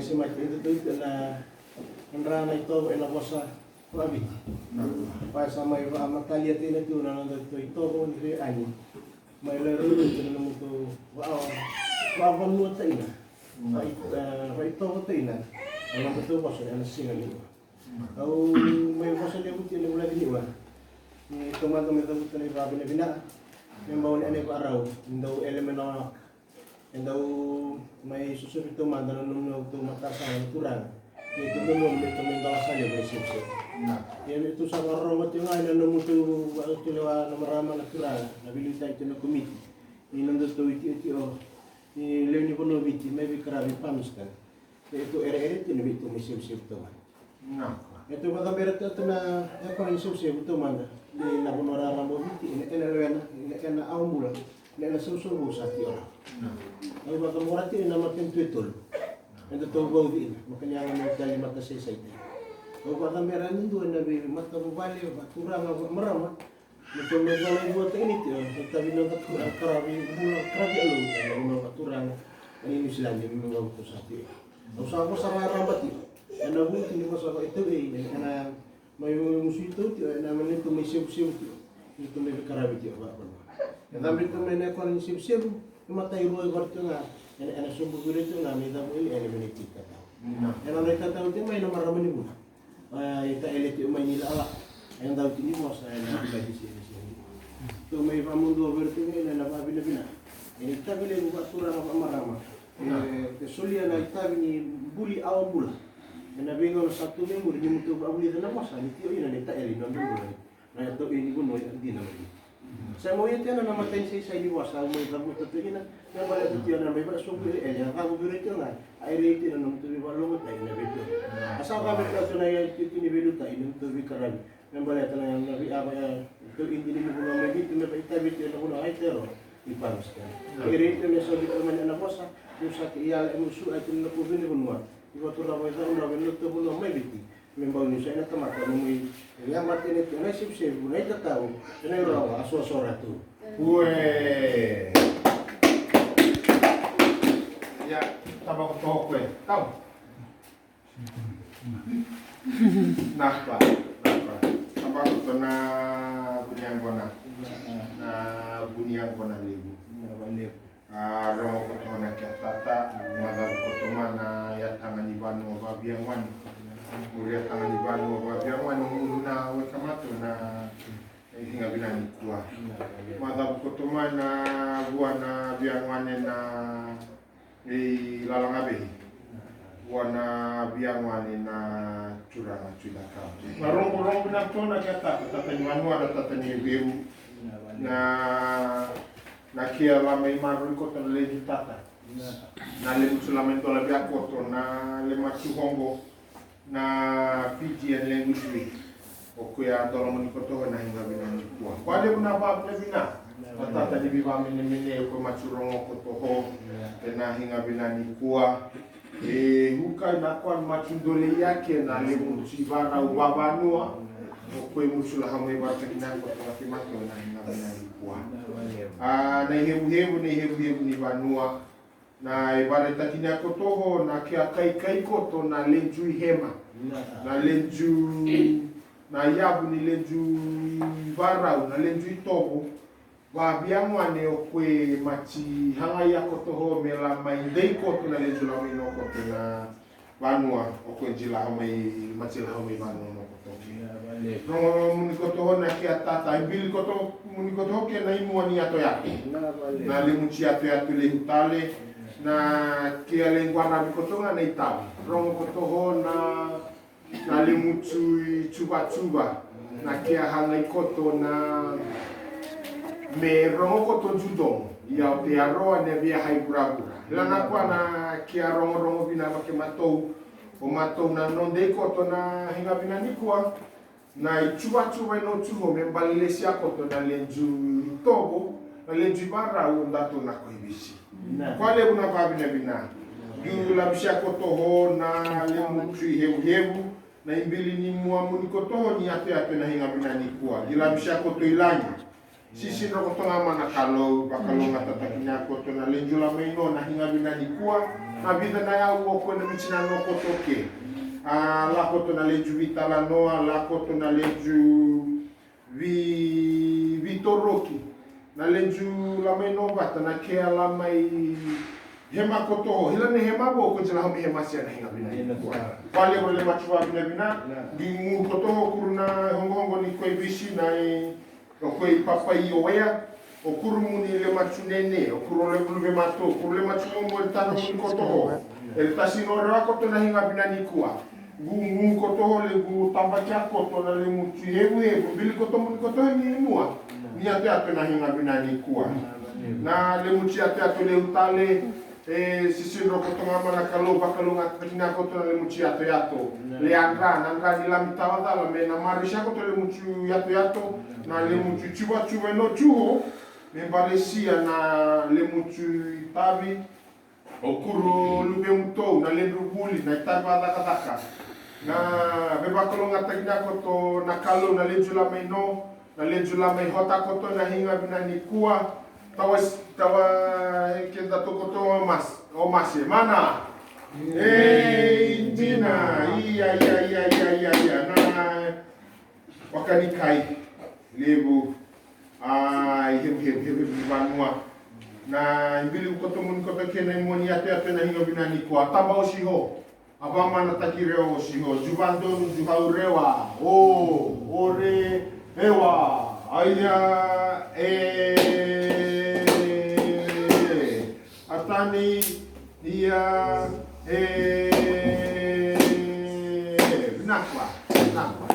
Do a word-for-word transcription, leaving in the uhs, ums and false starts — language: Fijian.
Semati, e datou ena dra na itovo ena vosa vakaViti. Koya sa mai vakamatalia tiko na nodatou itovo ni veiani. Mai lai rauta na nomutou vakavanua taina. Vaitovo taina. Na nodatou vosa ena siga ni. Au mai vosa levu tiko ena vula ni ua. Ni taumada mai cavuta na ivakavinavinaka. Me bau ni ena ivakarau. Ni dau ele mai na E dau mai sosovi taumada na nomutou matasaga na turaga. Ia tou dau mai tou mai dau sa levu na isevusevu. Ia me tou sa vakarorogo tiko ga ena nomutou vakatulewa na marama na turaga na veiliutaki tiko na komiti. Ni nodatou itiotio ni lewe ni vanua o Viti mai veiqaravi Palmerston. Ia tou ereere tiko ni veitou mai sevusevu taumada. E tou vakacabera tiko na e koya ni sevusevu taumada ni na vanua raraba o Viti ena ena lewena ena ena awa bula ena ena sausau vou sa tiko rawa. Au vakacabora tiko ena matanitu e tolu. Eda tou vauci ina makaniaga na itali matasaisai tiko. Au vakacabera ni dua ena veimatavuvale vakaturaga vakamarama. Me tou mai vakaivua tiko ni tiko e tavi na karavi bula karavi alou ena vanua vakaturaga e Niusiladi me vakavuku sa tiko. Au sa vosa raraba tiko ena vuku ni vosa vakaitau e ina ena mai musu itou tiko ena mani tou mai sevusevu tiko. Ni tou mai veikaravi tiko vakavanua e cabe tiko mai na ekona ni sevusevu. E matai rua e vara tiko ga ena ena sobu vira tiko ga me cavu eleele me na itikatau. Ena nona itatau tiko mai na marama ni vula. E taele tiko mai ni lala e dau tini vosa ena vula ni sevusevu. Tou mai vakamudua vei iratou ena ena vakavinavinaka. Ena itavi levu vakaturaga vakamarama. E solia na itavi ni buli awa bula. Ena veigauna sa tu mai muri ni mutou vakavulica na vosa ni tio ina na itaele ni noda bula. Na yato ini vanua ina dina mai. Sa mau ia tena na matai ni saisai ni vosa au mai cavuta tiko ina. Na baleta tiko na mai vakasobu eleele a cavu vei iratou ga. A erei tena na mutou veivakalomatai na veitou. A sa cavu vei iratou na ia tiko ni veiliutaki na mutou veikaravi. Me baleta na na veiava ya tou idi ni vanua mai Viti me vakaitavi tiko na vanua ai tero. I Palmerston. E rei tiko me sa veitou mai na vosa. Tou sa ke ia e musu ai tiko na kovini vanua. I vatura vakaitavi na vei notou vanua mai Viti. Me bau ni sa ina tamata na mui. E ia mate ne tiko na isevusevu na itatau. E na irogo a soasora tu. Ue. Ia taba ko toko e tau. Naka, naka. Tabakoto na vuniagona. Na vuniagona levu. A rogo koto na kia tata, macavu koto ma na yataga ni vanua vaviagwani. Muri yataga ni vanua vaviagwani, muri na wekamato na ihiga vinani kua. Macavu koto ma na vua na viagwane na Ei Lalagavehi. Vua na viagwane na turaga Tui Cakau. Na rogo rogo vinaka tona kia tata, tata ni vanua na tata ni vevu. Na na kia la mai maroroi koto na levu tata. Na levu tu la mai dola via koto na le matu hongo. Na Fijian language week. O koya a dola moni koto ho na higa vina ni kua. Kua levu na vavina vina. Na tata ni vivamenemene o koya matu rogo koto ho. E na higa vina ni kua. E huka na kua matu dole yake na levu ti vana u vavanua. O koya mutu la hau mai vata kina koto na ke matu na higa vina ni kua. A na ihevu hevu na ihevu hevu ni vanua. Na ivaraitaki ni a koto ho na kia kaikai koto na leju i hema. Na leju na yavu ni leju i varau na leju i tovo. Vaviagwane o kue mati hagai a koto ho me la mai dei koto na leju la mai no koto na vanua o kue ji la mai mati la mai vanua no koto. Rogo muni koto ho na kia tata e bili koto muni koto ho ke na imua ni yato yato. Na limu ti yato yato lehu tale na kia lengua na vi koto ga na itavi. Rogo koto ho na na limu tu i tuva tuva na kia hagai koto na me rogo koto judomo. Ia o te aroa na via hai vuravura. Lana kua na kia rogo rogo vina vake matou. O matou na nodei koto na higa vina ni kua. Na i tuva tuva i no tuvo me balelesia koto na leju i tovo na leju i varau o dato na ko i visi. Kua levu na vavina vina. Giu lavisia koto ho na levu tu i hevu hevu na i bili ni mua muni koto ho ni yato yato na higa vina ni kua. Gi lavisia koto i lagi. Sisidra koto ga mai na Kalou, vakalougatataki ni a koto na leju la mai no na higa vina nikua, na vica na yau o koya na mitinano koto ke. A la koto na leju vitalanoa, la koto na leju vi vitoroki. Na leju la mai no vata na kea la mai hema koto ho. Hila ni hema vo ko jila ho mi hema sia na higa vina nikua. Vale ko le matua vina vina. Di ngu koto ho kuru na hongo hongo ni koi visi na e O koya i papai o wea, o kuru muni le macu nene, o kuru le vuluve mato, o kuru le macu momo e tana muni koto ho. E le tasi no rewa koto na higa vina nikua. Gugu koto ho le gu tabaki a koto na le mucu hevu hevu, bili koto muni koto he ni mua. Ni ate ate na higa vina nikua. Na le mucu ate ate le utale, E sisidro koto ga mai na Kalou, vakalougatataki ni a koto na lemucu yatoyato. Le yadra, na dra ni lami tawa cala, me na marisia koto lemucu yatoyato, na lemucu cuvacuva e no cuho, me baresia na lemucu itavi, o kuro luvemutou, na ledru vuli, na itavi vakacakacaka. Na me vakalougatataki ni a koto na Kalou, na leju lama i no, Na leju lama i hota koto na higa vina nikua. Tawa, tawa, e keda to koto o mas, o mase. Mana. E, dina. Ia, ia, ia, ia, ia, ia. Na, wakanikai. Levu. Ai, hevu, hevu, hevu, hevu, vanua. Na, i bili koto muni koto kena i moni ate, ate na higa vina nikua. Taba o siho. A vamanataki rewa o siho, ju vadonu, ju hau rewa, o, o re, ewa, aia, e, a tani, ia, e, vinaka, vinaka.